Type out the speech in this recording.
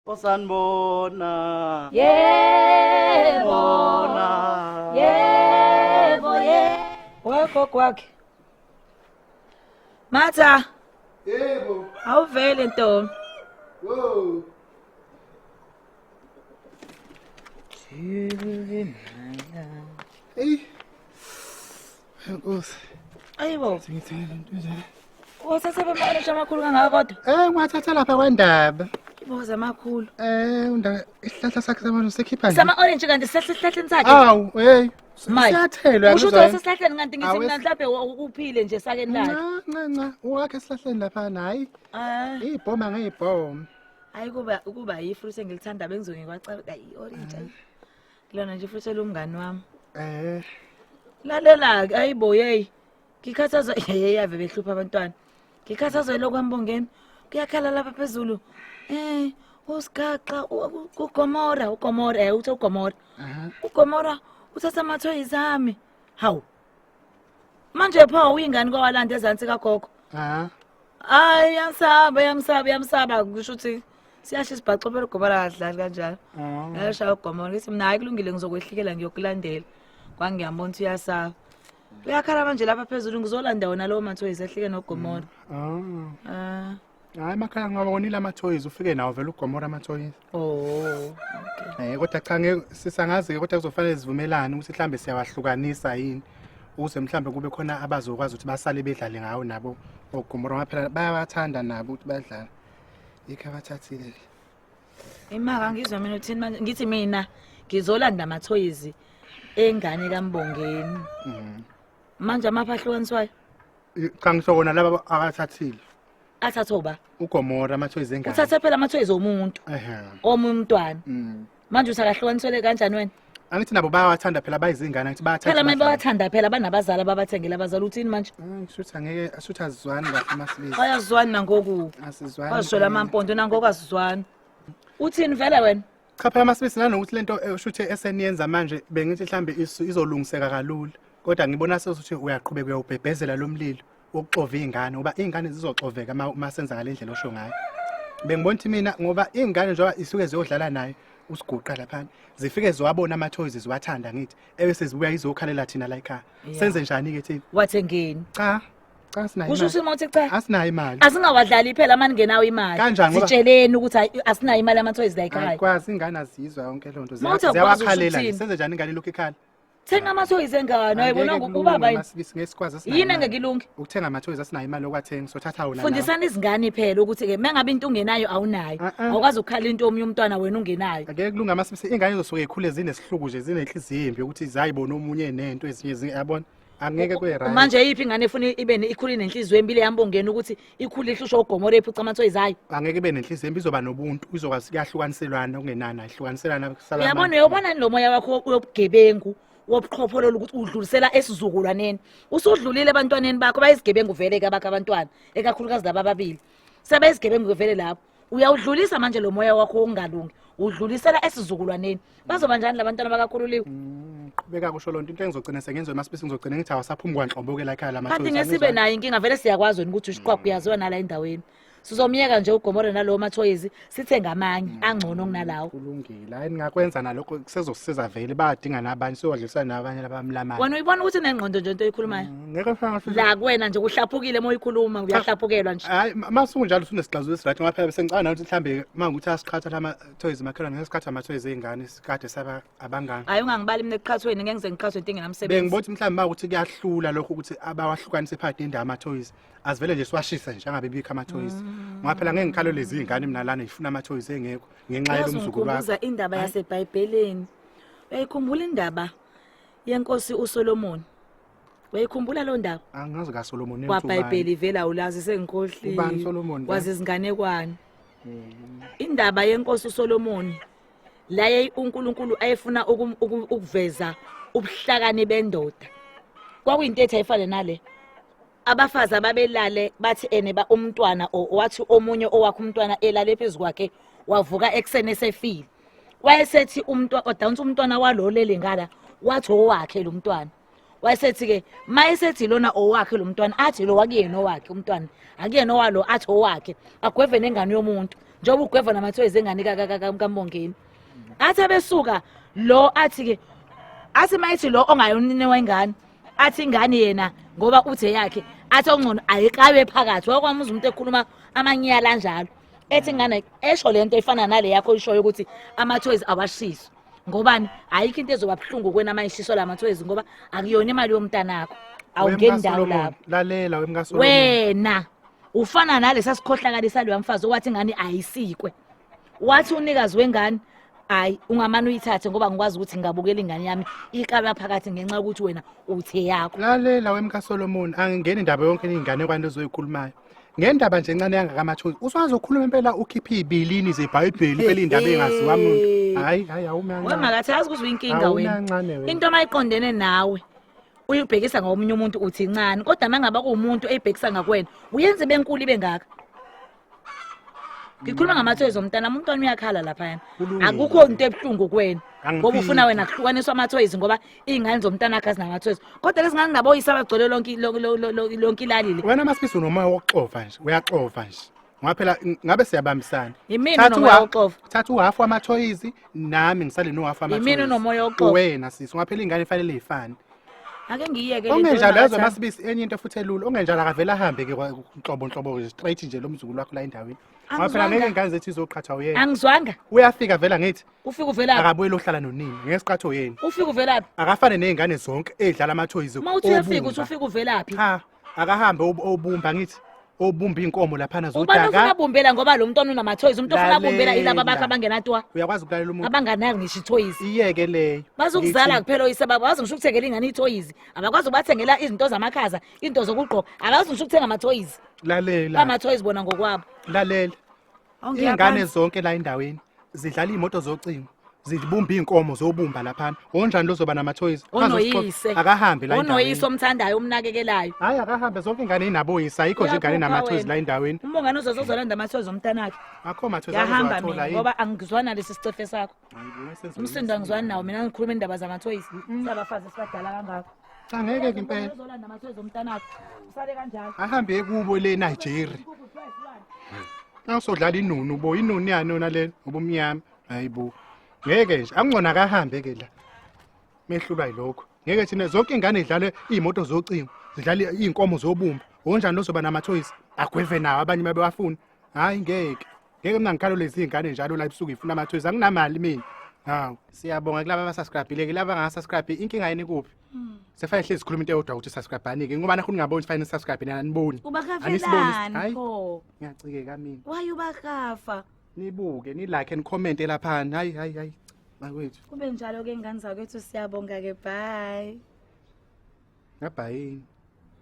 Osanibona. Yebo. Yebo, yebo. Wagogo wakhe. Matha. Yebo. Awuvele ntombi. Wo. Hey. Nkosi. Ayibo. Sengithenge lento nje. Wasathe bemaorange amakhulu kangaka kodwa? Eh, ngiwathatha lapha kwandaba. Iboza amakhulu. Eh, undaba isihlahla sakhe samanje sekhipha nje. Sama orange kanti sesihlahleni sakhe. Awu, hey. Maye. Siyathelwa Usho ukuthi wasesihlahleni kanti ngithi Awu, mina mhlawumbe uphile nje sakeni lakhe. Nca, nca, nca. Uwakhe esihlahleni lapha hayi. Ah. Ibhoma ngeyibhoma. Hayi kuba yifruit engilithanda bengizoke ngikwaca ayi orange ayi. Kulona nje futhi elumngani wami. Eh. Lalela ke ayibo hey. Ngikhathazwa hey ave behlupha abantwana. Ngikhathazwa lokho ambongeni. Kuyakhala lapha phezulu. Eh usigaxa uGomora uGomora uthi uGomora. Aha. uGomora uthatha amathoyizi ami. Hawu. Manje pho uyingane kwawalanda ezansi kagogo. Ah. Hayi yamsaba yamsaba yamsaba kusho ukuthi siyasho isibhaxo phela uGomora akadlali kanjalo. Ah. Yashaya uGomora ngithi mina hayi kulungile ngizokwehlukela ngiyokulandela. Kwangiyambona ukuthi uyasaba. Uyakhala manje lapha phezulu ngizolanda wona lowo mathoyizi ehlike noGomora. Ah. Ah. Hayi makhaya ngawabonile amathoyizi ufike nawo vele uGomora amathoyizi. Oh. Okay. Eh kodwa cha ngeke sisangazi ke kodwa kuzofanele sivumelane ukuthi mhlambe siyawahlukanisa yini ukuze mhlambe kube khona abazokwazi ukuthi basale bedlale ngawo nabo oGomora ngoba phela bayawathanda nabo ukuthi badlale. Yikho abathathile nje. Imaka ngizwa mina uthini manje ngithi mina ngizolanda amathoyizi engane kaMbongeni. Mhm. Manje amapha ahlukaniswayo Cha ngisho kona laba abathathile. athathe oba. uGomora amathoyizi engane. Uthathe phela amathoyizi omuntu Ehhe. omunye umntwana. Mm. Manje usakahlukaniswele kanjani wena? Angithi nabo bayawathanda phela bayizingane angithi bayathanda. Phela manje bayathanda phela banabazali ababathengela abazali uthini manje? Shuthi angeke shuthi azizwani kahle masibizi. Bayazwani nangoku. Asizwani. Bazishola amampondo nangoku asizwani. Uthini vele wena? Cha phela masibisi nanokuthi lento shuthi eseniyenza manje bengithi mhlambe izolungiseka kalula. Kodwa ngibona sezuthi uyaqhubeka uyawubhebhezela lo mlilo wokuxova izingane ngoba izingane zizoxoveka uma senza ngale ndlela osho ngayo. Bengibona ukuthi mina ngoba izingane njengoba isuke ziyodlala naye usiguqa lapha zifike ziwabona amathoyizi ziwathanda ngithi ebese zibuya izokhalela thina la ekhaya. Yeah. Senze njani ke thina? Wathengeni? Cha. Cha sinayo. Kusho imali. ukuthi uma uthi cha Asinayo imali. asingawadlali phela manje ngenawo imali. Kanjani ngoba- Sitsheleni ukuthi hayi, asinayo imali yamathoyizi la ekhaya. Ayikwazi ingane azizwa yonke loo nto. Ma uthi awukwazi usho Ziyawakhalela nje. uthini? Senze njani ingane ilokhu ikhala? Thenga amathoyizi engane ayibona Angeke kulunge, ubaba yini? Masibisi ngeke sikwazi asinayo Yini imali. engeke ilunge? Ukuthenga amathoyizi asinayo imali yokuwathenga sothatha wona. Fundisani izingane phela ukuthi ke mengabe into ungenayo awunayo. Ah, ah. Awukwazi ukukhala into omunye umntwana wena ungenayo. Angeke kulunge Masibisi ingane izosuke ikhule zinesihluku nje zinenhliziyo embi ukuthi zayibona omunye enento ezinye yabona. Angeke kube right. Manje yiphi ingane efuna ibe ikhule nenhliziyo empilo yambongeni ukuthi ikhule ihlushwe uGomora ephuca amathoyizi ayo? Angeke ibe nenhliziyo embi izoba nobuntu izokwazi kuyahlukaniselwana okungenani ayihlukaniselana kusala. Uyabona uyabona lo moya wakho wobugebengu wobuqhophololo ukuthi udlulisela esizukulwaneni. Usudlulile ebantwaneni bakho bayizigebengu vele ke abakho abantwana ekakhulukazi laba ababili. Sebeyizigebengu vele lapho. Uyawudlulisa manje lo moya wakho wokungalungi. Udlulisela esizukulwaneni. Bazoba njani labantwana bakakhululiwe? Qhubeka kusho lonto into engizogcina sengenziwe Masibisi ngizogcina ngithi awasaphumi kwanhlobo ke la ekhaya la Kanti mathoyizi. ngesibe nayo inkinga vele siyakwazi wena ukuthi ushiqwaqwa uyaziwa nala endaweni. Sizomyeka nje uGomora nalowo mathoyizi sithenga amanye angcono kunalawo. Kulungile. Hayi ningakwenza nalokho kusezosiza vele bayadinga nabanye siyodlisana nabanye labamlamayo. Wena uyibona ukuthi unengqondo nje into oyikhulumayo. Ngeke fana La kuwena nje kuhlaphukile uma uyikhuluma uyahlaphukelwa nje. Hayi masukunjalo usunesixazululo esiright ngoba phela sengicabanga ukuthi mhlambe mangukuthi asiqhatha lama toys makhelwane ngesiqhatha ama toys ezingane sikade saba abangani. Hayi ungangibali mina ekuqhathweni ngeke ngize ngiqhathwe into engenamsebenzi. Bengibona ukuthi mhlambe makuthi kuyahlula lokho ukuthi abawahlukanise phakathi nendawo ama toys azivele nje siwashise nje angabe bikho ama toys. Ngoba phela ngeke ngikhalo lezi izingane mina lana ngifuna ama toys engekho ngenxa Yazi yalomzukulu wakho. ungikhumbuza indaba yaseBhayibhelini. Uyayikhumbula indaba yenkosi uSolomon? Uyayikhumbula lo ndaba? Angazi kaSolomon KwaBhayibheli vele awulazi sengikhohliwe. Ubani Solomon vele? Wazi izinganekwane. Indaba yenkosi uSolomon la uNkulunkulu ayefuna ukuveza ubuhlakani bendoda. Kwakuyinto ethi ayifane nale. Abafazi ababelale bathi ene ba umntwana wathi omunye owakhe umntwana elale phezu kwakhe wavuka ekuseni esefile. Wayesethi umntwana odonsa umntwana walolele ngala wathi owakhe lo mntwana. Wayesethi ke mayesethi lona owakhe lo mntwana athi lo wakuyena owakhe umntwana akuyena owalo athi owakhe agweve nengane yomuntu. Njengoba ugweva namathoyizi engane kaMbongeni. Athi abesuka lo athi-ke athi mayithi lo ongayonini wengane athi ingane yena ngoba uthe yakhe athi ongcono ayikabe phakathi. Wakwamuzwa umuntu ekhuluma amanyala anjalo ethi ingane esho lento efana nale yakho oyishoyo ukuthi amathoyizi awashiswa ngobani, ayikho into ezoba buhlungu kwena uma ishiswa la mathoyizi ngoba akuyona imali yomntanakho, awungeni ndawo lapho. Lalela wemkaSolomon, wena ufana nalesa sikhohlakalisa loya mfazi owathi ingane ayisikwe, wathi unikazi wengane hayi ungamane uyithathe ngoba ngikwazi ukuthi ngingabukela ingane yami ikaba phakathi ngenxa yokuthi wena uthe yakho. Lalela wemkaSolomon, angingeni indaba yonke ingane kwanto ozoyikhulumayo. Ngendaba nje encane yangakamathoyizi usazokhuluma impela ukhiphe izibilini zeBhayibheli impela indaba engaziwa muntu. Hayi hayi awume Wena kancane. makathi yazi ukuthi uyinkinga Awume wena. kancane wena. Into mayiqondene nawe uyibhekisa ngomunye umuntu uthi incane, kodwa mangaba kuwumuntu eyibhekisa ngakwena uyenze benkulu ibe ngaka. Ngikhuluma ngamathoyizi omntana, umntwana uyakhala laphayana. Kulungile. Akukho into ebuhlungu kuwena ngoba ufuna Angiphiki. wena kuhlukaniswa amathoyizi ngoba iy'ngane zomntana akhe azinamathoyizi, kodwa lezi ngane naboyise abagcwele lonke lonke ilali le. Wena Masibisi unomoya wokuxova nje, uyaxova nje. Ngoba phela ngabe siyabambisana. Yimina Thatha onomoya wokuxova. Thatha uhafu wamathoyizi nami ngisale nohafu wamathoyizi. Yimina onomoya wokuxova. Wena sisi, ngoba phela ingane ifanele ifane. Ake ngiyeke le nto Ongenjalo yazi wena. Masibisi enye into futhi elula, ongenjalo akavele ahambe ke nhlobo nhlobo nje straight nje lo mzukulu wakho la endaweni. Ngoba phela ngeke Angizwanga. ingane zethu izoqhatha uyena. Angizwanga. Uyafika vela ngithi Ufike uvelaphi? akabuyele ohlala nonini, ngeke siqhathe uyena. Ufike uvelaphi? Akafane nezingane zonke ezidlala amathoyizi. Uma uthi uyafika uthi obumba. ufike uvelaphi? Cha, akahambe obumba ngithi obumba inkomo laphana Ubani ofuna zodaka. bumbela ngoba lo mntwana unamathoyizi, umuntu ofuna bumbela ilaba bakhe Lalela. abangenatwa Uyakwazi ukulalela umuntu. abanganayo ngisho ithoyizi. Iyeke leyo. Bazokuzala Ngithi, kuphela oyise babo, bazi ngisho ukuthengela ingane ithoyizi, abakwazi ukubathengela izinto zamakhaza, izinto zokugqoka, abakwazi ngisho ukuthenga amathoyizi. Lalela. Amathoyizi bona ngokwabo. Lalela. Iy'ngane zonke la endaweni zidlala iy'moto zocingo, zibumba iy'nkomo zobumba laphana. Onjani lozoba namathoyizi? Onoyise. Akahambe la Onoyise endaweni. omthandayo omnakekelayo. Hhayi akahambe, zonke iy'ngane iy'naboyise, ayikho nje ingane Uyaphupha enamathoyizi wena. la endaweni. Umbongane uzozolanda amathoyizi omntanakhe. Akho mathoyizi Ngiyahamba azowathola mina yini? ngoba angizwani nalesi sicefe sakho. Hayi bo, senze Umsindo angizwani nawo mina, ngikhuluma indaba zamathoyizi. Sabafazi esibadala kangaka. Cha ngeke ke impela. Uzolanda amathoyizi omntanakho. Usale kanjalo. Ahambe kubo le Nigeria. Nawusodlala inunu bo, inunu yani yona le ngobumnyama. Hayibo. Ngeke nje, angcona akahambe ke la. Mehlulwa yilokho. Ngeke thina zonke ingane idlale iy'moto zocingo, zidlale iy'nkomo zobumba. Onjani lozoba namathoyizi? Agweve nawo abanye babewafuna. Hayi ngeke. Ngeke mina ngikhalo lezi iy'ngane njalo la ebusuku ifuna amathoyizi. Anginamali mina. Hawu, siyabonga kulaba abasubscribe-ile ke laba abangasubscribe inkinga yini kuphi? Sefanele hlezi sikhuluma into eyodwa ukuthi subscribe-ani ke ngoba nakho ningaboni fanele subscribe nina aniboni. Anisiboni. Ubakafelani Hayi pho? ngiyacikeka mina. Why ubakafa? Nibuke, ni like and comment laphana. Hayi hayi hayi. Bakwethu. Kube njalo ke ngane zakwethu, siyabonga ke, bye. Ngabhayini.